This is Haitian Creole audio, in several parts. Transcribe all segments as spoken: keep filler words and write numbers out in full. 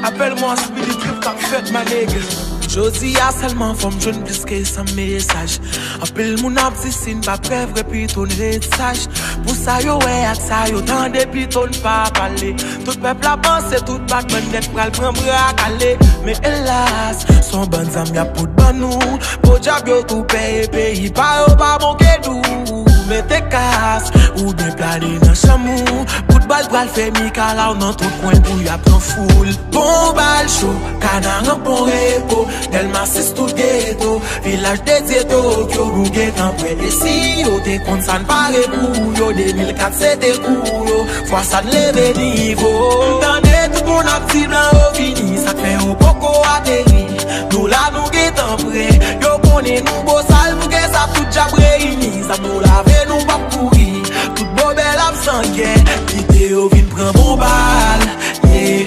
Apèl mwen an spirit trip k ap fèt, my nigga. Jodi a sèlman fò m jwenn plis ke san mesaj. Anpil moun ap di si n pa prè vre pito n ret saj. Pou sa yo wè ak sa yo tande pito n pa pale. Tout pèp la panse tout batman nèt pral pran bra kale. Men elas, se yon bann zam y ap pote ban nou. Podyab yo tou pè e peyi pa yo pa bon ke nou. Mete kas, oubyen plane nan chanm ou. Kout bal pral fè mikalaw nan tout kwen pou y ap pran foul. Bon bal cho, Kanaran bon repo, Dèlma sis tout geto, vilaj dedye Tokyo, nou gentan prè. E si yo te konn sa n pare pou yo, de mil kat se te kou yo, fwa sa n leve nivo. M tande tout moun ap di blan yo vini, sa k fè yo poko ateri. Nou la nou gentan prè, yo konnen nou bosal, pou kè sa tout djab reyini. Zam nou lave, nou p ap kouri, tout bobèl ap san kè. Kite yo vin pran bon bal, yeah.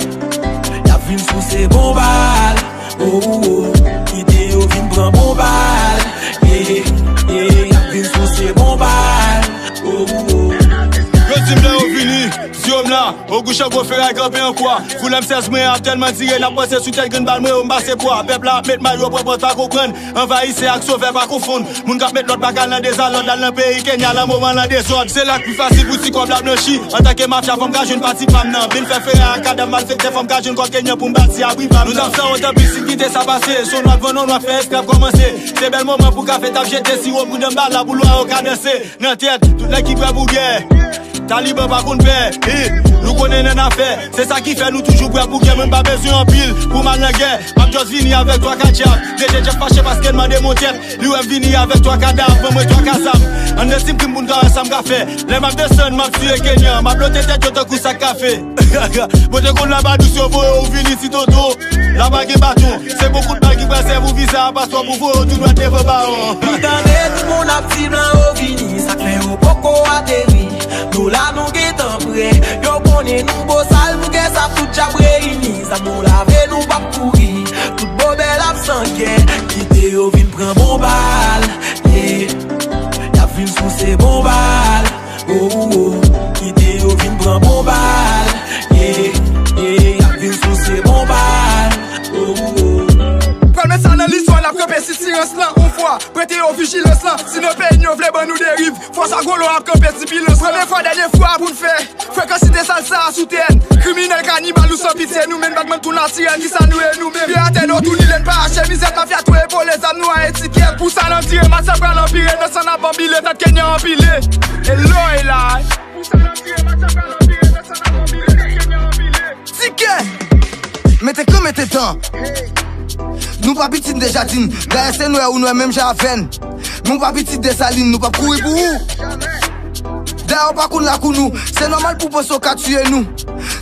Y ap vin souse bon bal, oh, oh, oh. Kite yo vin pran bon bal, yeah, yeah. Y ap vin souse bon bal, oh, oh, oh. Yo di m lè yo vini, zye m la, ogou chan gwo feray kanpe an kwa. Foulè m sèz mwen ap tèlman dire, n ap panse sou tèt grenn bal mwen yo m pase pwa. Pèp la ap met may yo pran pòt pa konprann. Anvayisè ak sovè pa konfonn. Moun k ap met lòd pa ka nan dezalòd, al nan peyi Kenya, lan moman lan dezòd. Se la k pi fasil pou ti kòb la blanchi. Antanke mafya, fò m ka jwenn pati pa m nan. Bin fè feray ak kadav malfektè, fò m ka jwenn kòb kenyan pou m bati abri pa m nan. Nou t ap san wont anpil si n kite sa pase. Se yon lwa k vann yon lwa k fè esklav kòmanse. Se bèl moman pou kafe t ap jete, siwo pridan bal la pou lwa yo ka danse. Nan tèt tout nèg ki prè pou gè. Taliban pa konn pè, eh, nou konnen n annafè. Se sa ki fè nou toujou prè pou gè. Mwen m pa bezwen anpil pou m al nan gè. M ap just vini avèk twa kat djab. Deje djab fache paske l mande mon tèt. Li wè m vini avèk twa kadav, ban mwen twa ka zam. Ann de si m krim pou n ka wè sa m ka fè. Lè m ap desann, m ap tiye kenyan. M ap lote tèt yo tankou sak kafe. Bon te konn laba dous yo voye ou vini ti tonton. Laba gen baton. Se bon kout bal ki pral sèvi w viza a paspò pou voye w tou dwat devan bawon. M tande tout moun ap di blan yo vini, sa k fè yo poko ateri. Nou la nou gentan prè, yo konnen nou bosal pou kè sa tout djab reyini. Zam nou lave, nou p ap kouri, tout bobèl ap san kè. Kite yo vin pran bon bal, yeah. Y ap vin souse bon bal. Oh, oh, oh. Kite yo vin pran bon bal. Yeah, yeah, y ap vin souse bon bal. Oh, oh, oh. Pral met sa nan listwa, n ap kanpe sitirans lan yon fwa. Prete yo vijilans lan, si nan peyi n yo vle ban nou deriv. Fwa sa gwo lwa ap kanpe ti bilans. Premye fwa, dènye fwa pou n fè. Frekans site sal sa a sou tè n. Kriminèl, kanibal, nou san pitye, nou menm batman tou natirèl, kisa nou ye nou menm? Pye atè, do touni, lè n pa achte mizè, mafya tou e vole zam nou a etikèt. Pou sa n andire, masak pral anpire, nan san n ap anbile, tèt kenyan anpile. E lòy la. Tikè! Mete kan, mete tan. Nou pa pitit Dejadin. Dayè se nwè ou nwè menm jan avè n. Nou pa pitit Desalin, nou p ap kouri pou ou. Dayè w pa konn lakou nou. Se nòmal pou w panse w ka tiye nou.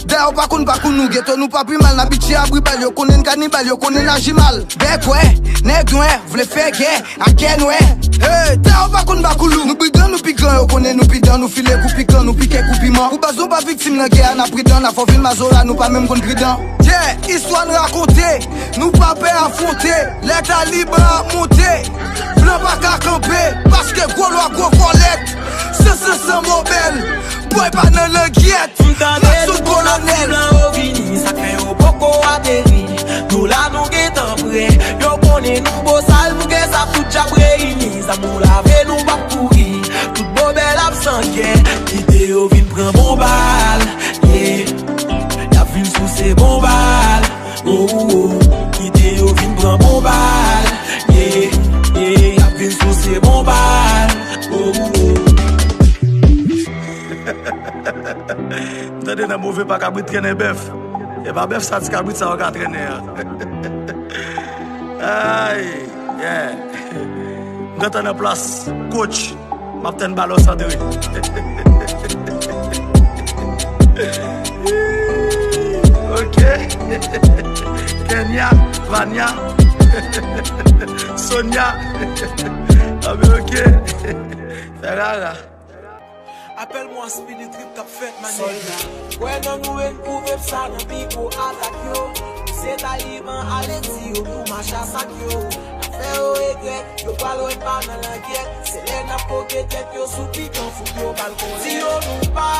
Dayè w pa konn pakou nou. Geto nou pa pi mal, n abitye abri bal. Yo konnen n kanibal, yo konnen n aji mal. Bègwè, nèg nwè, vle fè gè ak kè nwè. Hey, dayè w pa konn bakoulou. Nou brigan, nou pi gran, yo konnen nou pi dan, nou file kou pikan, nou pike kou piman. Pou baz nou pa viktim nan gè a, n ap pridan, n ap fò vin mazola, nou pa menm konn pridan. Yeah, istwa n rakonte, nou pa pè afwonte. Lè taliban ap monte, blan pa ka kanpe, paske gwo lwa gwo kòlèt. San, san, san mobèl, bòy pa nan langyèt. M tande tout kolonèl. Blan yo vini, sa k fè yo poko ateri. Nou la, nou gentan prè. Yo konnen nou bosal, pou kè sa tout djab reyini. Zam nou lave, nou p ap kouri. Tout bobèl ap san kè. Kite yo vin pran bon bal. Yeah. Y ap vin souse bon bal. Oh, oh, oh. Kite yo vin pran bon bal. Yeah, yeah. Y ap vin souse bon bal. Oh, oh, oh. M tande nan move pa kabrit trennen bèf. E pa bèf sa, ti kabrit sa yo ka trennen an. Ay, yeah. M gentan nan plas coach. M ap tann balon santre. Ok. Kenya, Vania, Sonia. Ah, ben, ok. Fè rara. Apèl mwen an spirit trip k ap fèt, my nigga. Sòlda, kwè nan nou e n pwouve sa nan pi gwo atak yo. Nou se taliban, ale di yo nou mache a sak yo. N ap fè yo regrèt, yo pral wè n pa nan langyèt. Se lè n ap poke tèt yo sou pikan, fout yo bal kòlèt. Di yo nou pa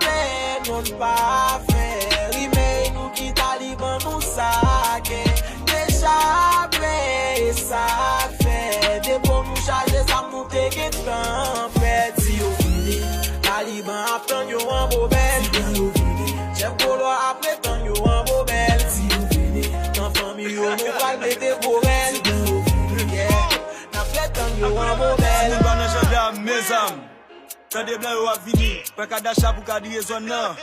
pè, non n pa fè rimèy, nou ki taliban, nou sa. Tande blan yo ap vini. Pran kadach la pou kadriye zòn nan.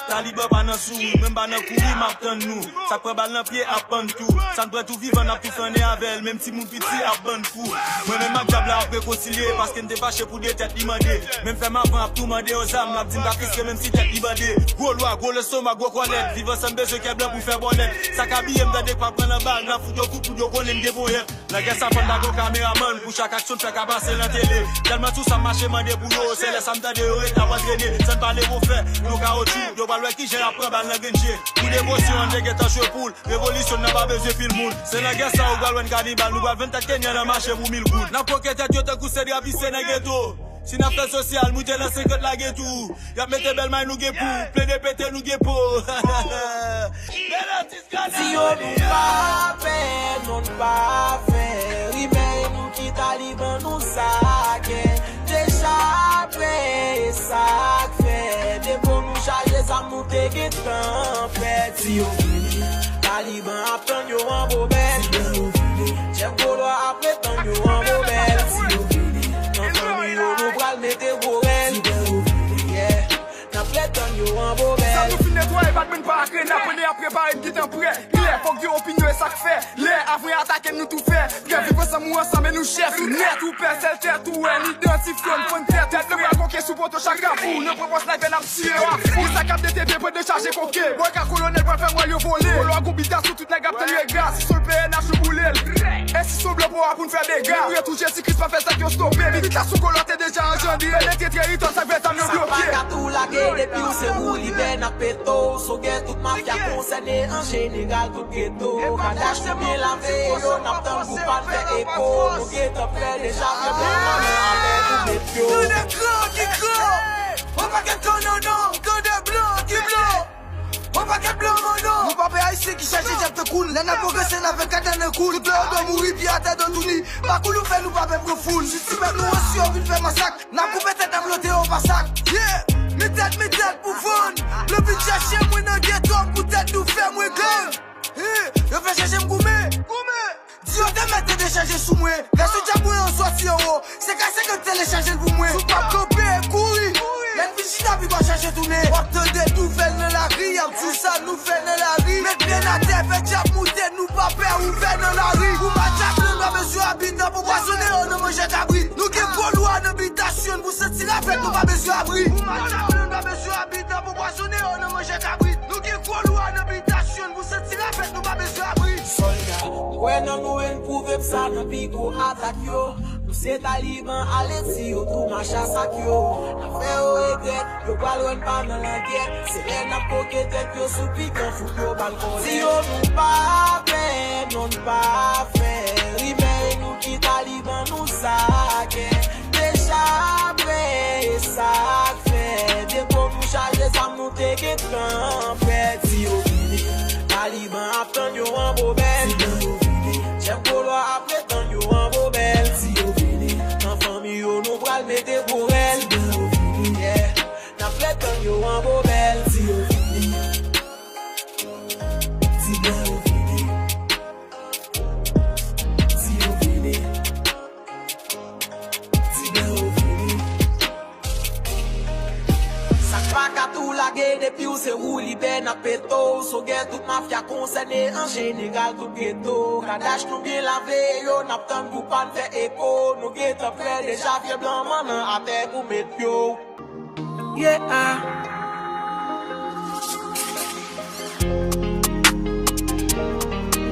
Taliban pa nan souri, mwen m pa nan kouri, m ap tann nou. Sa k pran bal nan pye ap pann tou. Sa n pran tou vivan, n ap tou flannen avè l. Menm timoun piti ap bann fou. Mwen menm ak dyab la ap rekonsilye, paske n te fache pou de tèt li mande. Menm fè m avan ap tou mande yon zam, l ap di m pa fiske menm si tèt li bande. Gwo lwa, gwo lestomak, gwo kòlèt. Viv ansanm bezwen kè blan pou fè bòlèt. Sa k abiye m tande k pa pran nan bal, n ap fout yo kout pou yo konnen m gen ponyèt. Lagè sa fò n lage yon kameramann pou chak aksyon n fè ka pase nan tele. Tèlman sou sa m mache mande pou yo, se lè sa m tande yo ret ap antrene. San n pale pou fè, nou kawotchou, yo pral wè kijan y ap pran bal nan grenn je. Pou devosyon, ann te gentan chwe poul, revolisyon n nan pa bezwen pil moun. Se lagè sa ou pral wè n kanibal, nou pral vann tèt kenyan nan mache pou mil goud. N ap koke tèt yo tankou se drapi se nan geto. Si n ap fè sosyal, moute nan senkant lage tou. Y ap mete bèl may nou gen pou, plede pete nou gen po. Bèl atis. Si yo nou pa pè, non n pa fè. Rimè nou ki taliban nou sake. Deja prè, e sa k fè. Depo nou chaje zam nou te gentan pè. Si yo vini, taliban ap tann yo an bobèt. Si yo vini, chèf gwo lwa ap ret tann yo an bobèt. Si yo vini, nan fanmi yo nou pral mete gwo rèl. Si yo vini, yeah. N ap ret tann yo an bobèl. Zam nou fin netwaye, bat menm pa ak renn, apre n ap prepare n gentan prè. Klè, fòk gen opinyon e sa k fè. Lè avan y atake n nou tou fè. Prè viv ansanm ou ansanm e nou chèf. Ou nèt ou pè, sèl tèt ou wè n idantifye w, n pran tèt ou frè. Tèt nou pral koke sou poto chak kafou. Nou pran pòs sniper n ap tire w a fou. Gen sa k ap D T V pran dechaje koke. Bòy ka kolonèl pral fè mwèl yo vole. Kolò a gon bita sou tout nèg ap tann yo e gras. Si son P N H nou boule l. E si son blan pou w a pou n fè dega. Menm retouche si Kris pa fè sa k yo stope. Bibit la sou kolò te deja anjandre. Penetre teritwa sa k fè zam yo bloke. Sa pa ka tou lage depi w se woulibè n ap pete w. Sogè tout mafya konsène an jeneral tout geto. Kadach nou byen lave yo n ap tann pou pa n fè eko. Nou gentan prè deja vye blan nan atè pou met yo. Tande gran ki gran. Yon pakèt kannonon, tande blan ki blan. Yon pakèt blan manno. Nou pa pè ayisyen ki chache djab tankou n. Lè n ap pwogrese n ap fè gad nan kou n. Tout lè yo dwe mouri pye atè dwe touni. Pakou nou fè nou pa pè pran foul. Si ti pèp nou ansi yo vin fè masak. N ap koupe tèt n ap lote yo pa sak. Yeah. Men tèt men tèt pou vann. Lè vin chèche mwen nan geto m pou tèt nou fè mwen gang. Hey, yo fè chèche m goumen. Goumen. Di yo te mèt te dechaje sou mwen. Gason djab mwen an sòti anwo. Se ka senkant telechaje l pou mwen. Si w p ap kanpe kouri. Lè n fin chita pi ba chache tounen. W ap tande nouvèl nan lari. Y ap di w sa nou fè nan lari. Met pye n atè fè djab moute nou pa pè ouvè nan lari. Pou matyas nou pa bezwen abit n ap anpwazonnen yo nan manjè kabrit. Nou gen gwo lwa nan bitasyon n pou santi lafèt nou pa bezwen abri. Pou matyas nou pa bezwen abit n ap anpwazonnen yo nan manjè kabrit. Nou gen gwo lwa nan bitasyon n pou santi lafèt nou pa bezwen abri. Sòlda, kwè nan nou e n pwouve m sa nan pi gwo atak yo. Nou se taliban, ale di yo tou mache a sak yo. N ap fè yo regrèt, yo pral wè n pa nan langyèt. Se lè n ap koke tèt yo sou pikan fout yo bal kòlèt. Di yo nou pa pè, non n pa fè. Rimè nou ki taliban nou sake. Deja prè, e sa k fè. Depo nou chaje zam nou te gentan prè. Di yo vini, taliban ap tann yo an bobèl. Di yo vini, chèf gwo lwa ap ret tann yo an bobèl. Di yo vini, nan fanmi yo nou pral mete gwo rèl. Di yo vini, yeah. N ap ret tann yo an bobèl. Di yo vini. Di yo vini. Di yo vini. Di blan yo vini. Sa k pa ka tou lage depi w se woulibè n ap pete w. Sogè tout mafya konsène an jeneral tout geto. Kadach nou byen lave yo n ap tann pou pa n fè eko. Nou gentan prè deja vye blan mannan atè pou met pye w. Yeah.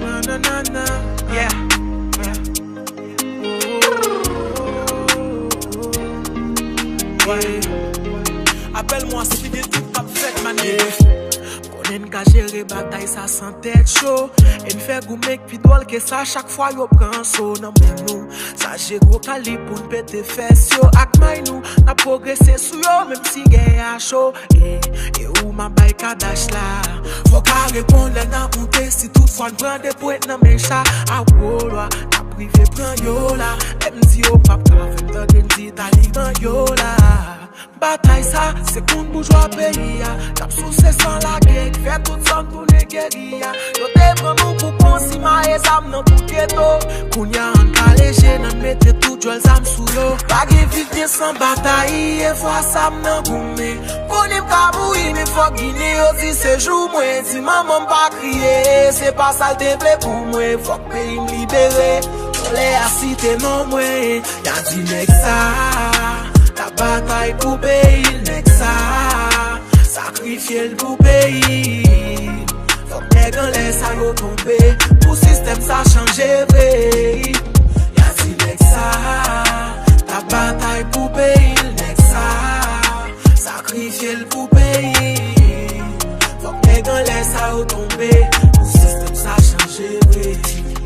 Na, na, na, na. Yeah. Yeah. Apèl mwen, se te gen tout k ap fèt, man. Yeah. Konnen n ka jere batay sa san tèt cho. E n fè goumen k pi dwòl ke sa chak fwa yo pran so nan men nou. Chaje gwo kalib pou n pete fès yo ak may nou. N ap pwogrese sou yo, menm si gè a cho. E, e ou m ap bay kadach la. Fò ka reponn lè n a moute, si tout fwa n pran de pwen nan men cha. A gwo lwa, n ap rive pran yo la. Lè m di yo p ap ka fè m tande n di taliban yo la. Batay sa, se konn boujwa peyi a k ap souse san lage, k fè tout zòn tounen geriya. Yo te pran nou pou konsimaye zam nan tout geto. Kounye a, ann kale je n, ann mete tout djòl zam sou yo. Pa gen viv byen san batay, e fwa sa m nan goumen. Konnen m ka mouri, men fòk Ginen yo di se jou mwen. Di manman m pa kriye, se pa sa l te vle pou mwen. Fòk peyi m libere, vòlè a site non mwen. Y a di nèg sa t ap batay pou peyi l, nèg sa sakrifye l pou peyi l. Fòk nèg anlè sa yo tonbe pou sistèm sa chanje vre. Y a di nèg sa t ap batay pou peyi l, nèg sa sakrifye l pou peyi l. Fòk nèg anlè sa yo tonbe pou sistèm sa chanje vre.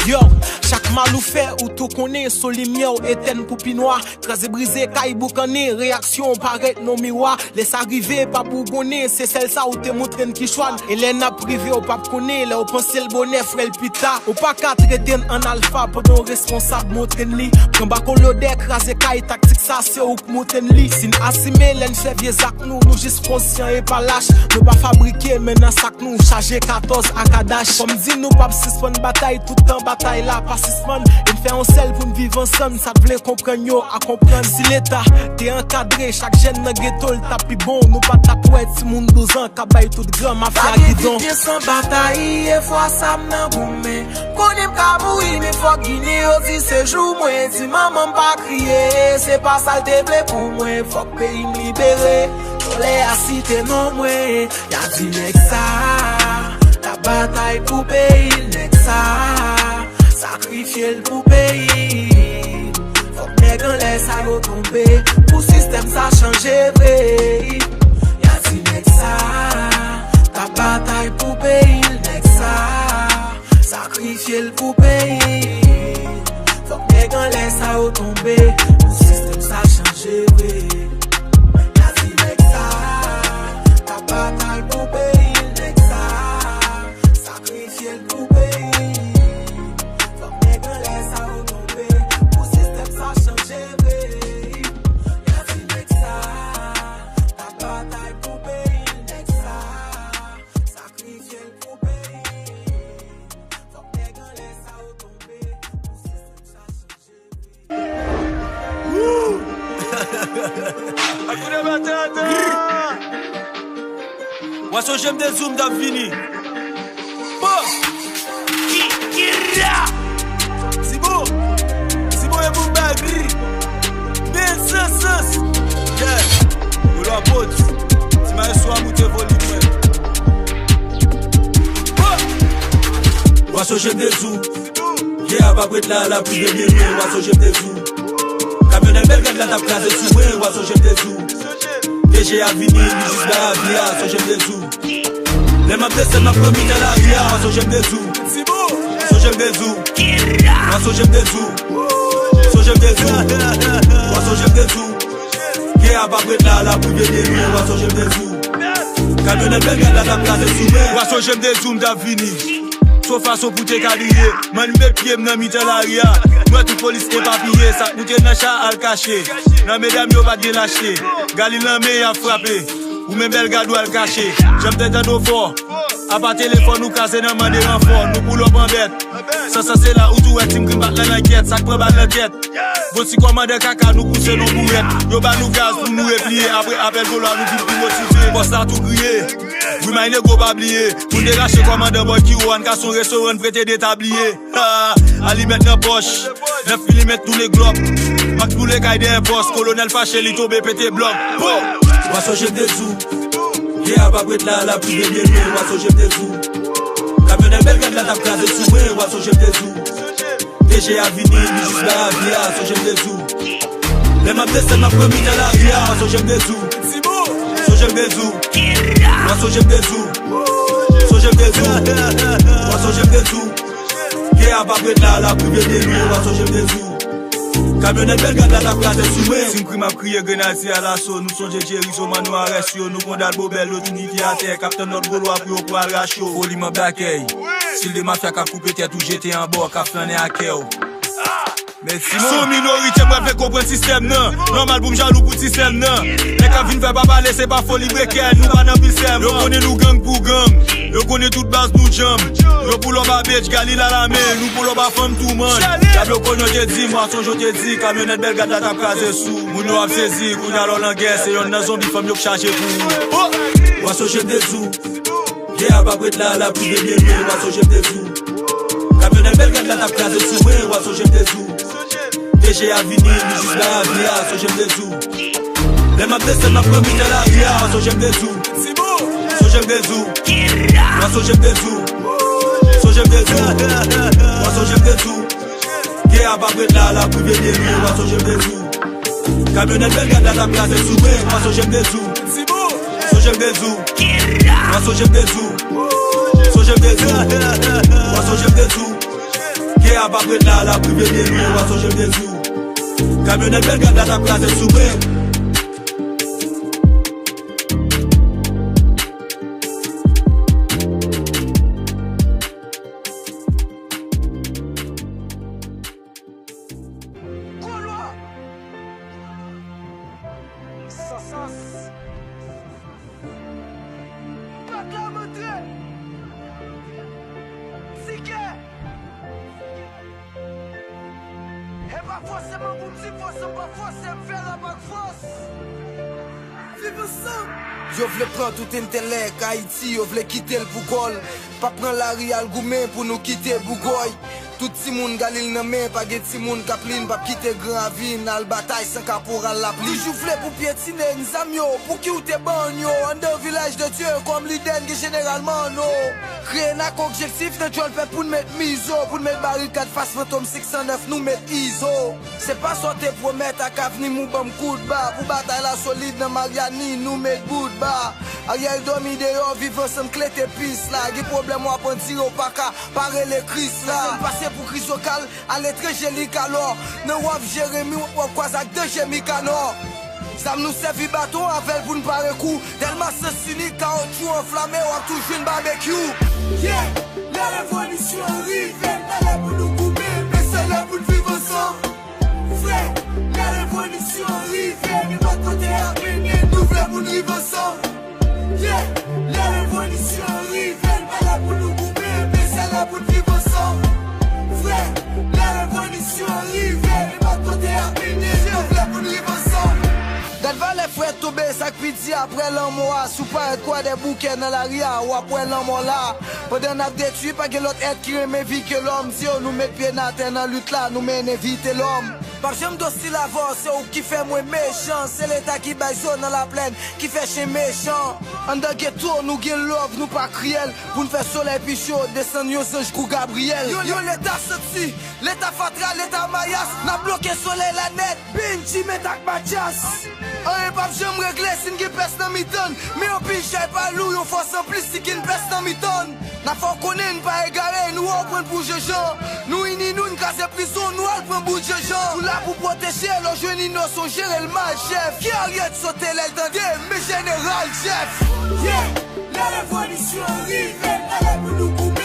Yo, chak mal ou fè, ou tou konnen, se limyè w etèn pou pi nwa. Kraze brize, kay boukannen, reyaksyon w parèt nan miwa. Lè sa rive, pa bougonnen, se sèl sa ou te montre n ki chwa n. E lè n ap rive, ou p ap konnen, lè w panse l bonè, frè l pi ta. Ou pa ka trete n an alfa pandan w responsab montre n li. Pran bako lodè, kraze kay, taktik sa se ou k montre n li. Si n asime, lè n fè vye zak nou, nou jis konsyan e pa lach. Nou pa fabrike, men nan sak nou chaje katòz ak adach. Kòm di nou p ap sispann batay, toutan batay la pa sispann. E n fè yon sèl pou n viv ansanm, sa k vle konprann yo a konprann. Si Leta te ankadre chak jèn nan geto, l t ap pi bon. Nou pa t ap wè timoun douz an k ap bay tout gran mafya gidon. Pa gen vit byen san batay, e fwa sa m nan goumen. Konnen m ka mouri, men fòk Ginen yo di se jou mwen. Di manman m pa kriye, se pa sa l te vle pou mwen. Fòk peyi m libere, vòlè a site non mwen. Y a di nèg sa t ap batay pou peyi l, nèg sa sakrifye l pou peyi l. Fòk nèg anlè sa yo tonbe pou sistèm sa chanje vre. Y a di nèg sa t ap batay pou peyi l, nèg sa sakrifye l pou peyi l. Fòk nèg anlè sa yo tonbe pou sistèm sa chanje vre. Y a di nèg sa t ap batay pou peyi l, nèg sa sakrifye l pou peyi l. Fòk nèg anlè sa yo tonbe pou sistèm sa chanje vre. Y a di nèg sa t ap batay pou peyi l, nèg sa sakrifye l pou peyi l. Fòk nèg anlè sa yo tonbe pou sistèm sa chanje. Woo! Akoune Matata! W a sonje m te di w m t ap vini. Bon! Kikira! Sibo! Sibo e pou bagri! Ben sans sans! Yeah! Ou la pot! Ti maestro a moute volim mwen. Bon! W a sonje m te di w. Gè a p ap ret la, lapli vye byen lwen, w a sonje m te di w. Kamyonèt Bèlgad la t ap kraze sou mwen, w a sonje m te di w. DG a vini, li jis bay avi a, sonje m te di w. Lè m ap desann, m ap pran mitan lari a, w a sonje m te di w. Sonje m te di w. W a sonje m te di w. Sonje m te di w. W a sonje m te di w. Gè a p ap ret la, lapli vye byen lwen, w a sonje m te di w. Kamyonèt Bèlgad la t ap kraze sou mwen. W a sonje m te di w m t ap vini. Sou fason pou te ka driye. M anime pye m nan mitan lari a. M wè tout polis epapiye. Sa k moute nan cha al kache. Nan medam yo pa t gen lachte. Galil nan men y ap frape. Ou menm Bèlgad ou al kache. Jan m te tande w fò. Apa telefòn ou kraze nan mande ranfò. Nou pou lòp an bèt. San sanse la ou tou wè Tim Krim bat lan nan gyèt. Sa k pran bal nan tèt. Bon ti kòmandan kaka nou pouse nou bourèt. Yo ba nou gaz pou nou repliye. Apre apèl Golo a nou vin pi motive. Pòs la tou griye. Wi may nego pa bliye. Moun te rache kòmandan bòy ki wo an ka son restoran prete de tabliye. Ha, alimèt nan pòch. Nèf milimèt toule glòk. Mak boule kay dèyè pòs. Kolonèl fache li tonbe pete blòk. Bon! W a sonje m te di w. Gè a p ap ret la, lapli vye byen lwen, w a sonje m te di w. Kamyonèt Bèlgad la t ap kraze sou mwen, w a sonje m te di w. DG a vini, li jis bay avi a, sonje m te di w. Lè m ap desann, m ap pran mitan lari a, w a sonje m te di w. Sonje m te di w. W a sonje m te di w. Sonje m te di w. W a sonje m te di w. Gè a p ap ret la, lapli vye byen lwen, w a sonje m te di w. Kamyonèt Bèlgad la t ap kraze sou mwen. Tim Krim ap kriye grenadye alaso. Nou sonje Jerry Zoman nou arès yo. Nou konn al Bobèl yo tou nike atè. K ap tann lòt Golo a pou yo pran al rache w. Foli m ap dakèy. Stil de mafya k ap koupe tèt ou jete anba w k ap flannen ak kè w. Son minorite pral fè konprann sistèm nan. Nòmal pou m jalou pou ti sè m nan. Nèg k ap vin fè pa pale, se pa foli breke, nou pa nan pil sèman. Yo konnen nou gang pou gang. Yo konnen tout baz nou djanm. Yo pull up a bitch, Galil a lame. Nou pull up a fanm tou man. Dyab yo konn yo te di, mwa sonje yo te di, kamyonèt Bèlgad la t ap kraze sou. Moun yo ap sezi, kounye a lè w nan gè, se yonn nan zonbi fanm yo k chaje pou ou. Mwa sonje m te di w, gè a p ap ret la, l ap rive byen lwen, mwa sonje m te di w. Kamyonèt Bèlgad la t ap kraze sou mwen, mwa sonje m te di w. Deje a vini, li jis bay avi a, sonje m te di w. Lè m ap desann, m ap pran mitan lari a, sonje m te di w. Sonje m te di w. Mwen sonje m te di w. Sonje m te di w. Mwen sonje m te di w. Gè a p ap ret la, l ap rive byen lwen, mwen sonje m te di w. Kamyonèt Bèlgad la t ap kraze sou mwen, mwen sonje m te di w. Sonje m te di w. Mwen sonje m te di w. Sonje m te di w. Mwen sonje m te di w. Gè a p ap ret la, l ap rive byen lwen, mwen sonje m te di w. Kamyonèt Bèlgad la t ap kraze sou mwen. Golo! San sans. Bak la montre. Tikè. E pa fòseman pou m di fòs, m pa fòse, m fè rap ak fòs. Viv ansanm. Yo vle pran tout entelèk Ayiti, yo vle kite l pou kò l. Pa pran lari al goumen pou nou kite bougòy. Tout timoun Galil nan men, pa gen timoun k ap lin, p ap kite gran ravin al batay san kaporal l ap lin. Toujou vle pou pyetine n zam yo, pouki w te ban n yo? Anndan Vilaj de Dye, kòm lidè n gen jeneral Manno. Kreye n ak objektif nan djòl pèp pou n met mizo, pou n met barikad fas fantom senk san nèf, nou met izo. Se pa sa w te pwomèt ak avni m ou ban m kout ba. Pou batay la solid nan Maryani, nou met bout ba. Ariel dòmi deyò, Viv Ansanm klete pis la. Gen pwoblèm w ap andire, w pa ka pa rele Kris la. Pase pou Krizokal, aletranje li kalò. Nan waf Jeremi, w ap kwaze ak danje Mikanò. Zam nou sèvi baton avè l pou n pare kou. Dèlma Sans Inik, kawotchou anflame, w ap tou jwenn babekyou. Yeah! Lè revolisyon an rive, n pa la pou nou goumen, men se lè pou n viv ansanm. Frè, lè revolisyon an rive, nenpòt kote y ap mennen, nou vle pou n rive ansanm. Yeah, lè revolisyon an rive, n pa la pou nou goumen, men se lè pou n viv ansanm. Frè, lè revolisyon an rive, nenpòt kote y ap mennen, nou vle pou n rive ansanm. Gad valè frè tonbe, sa k pi di apre lanmò a, si w parèt Kwadèboukè nan lari a, w ap wè lanmò la. Pandan n ap detwi, pa gen lòt èt ki renmen vi ke lòm. Di yo nou met pye n atè nan lit la, nou mennen vite lòm. P ap janm dosil avè w, se ou ki fè mwen mechan. Se Leta ki bay zo nan laplèn, ki fè chen mechan. Anndan geto, nou gen love, nou pa kriyèl. Pou n fè solèy pi cho, desann yon zanj kou Gabriyèl. Yo, yo, Leta santi, Leta fatra, Leta mayas, n ap bloke solèy la nèt. Benji met ak Matyas. Anyen p ap janm regle si n gen pès nan mitan n. Men yon pil chay pa lou, yon fòs anplis si gen pès nan mitan n. N ap fè w konnen n pa egare, nou wè w pran n pou Jejan. Nou ini nou, n kraze prizon, nou al pran bout Jejan. Nou la pou pwoteje, lè w jwenn inosan w jere l mal, Jèf. Kè Ariel sote lè l tande, men jeneral Jèf. Yeah! Lè revolisyon an rive, n pa la pou nou goumen.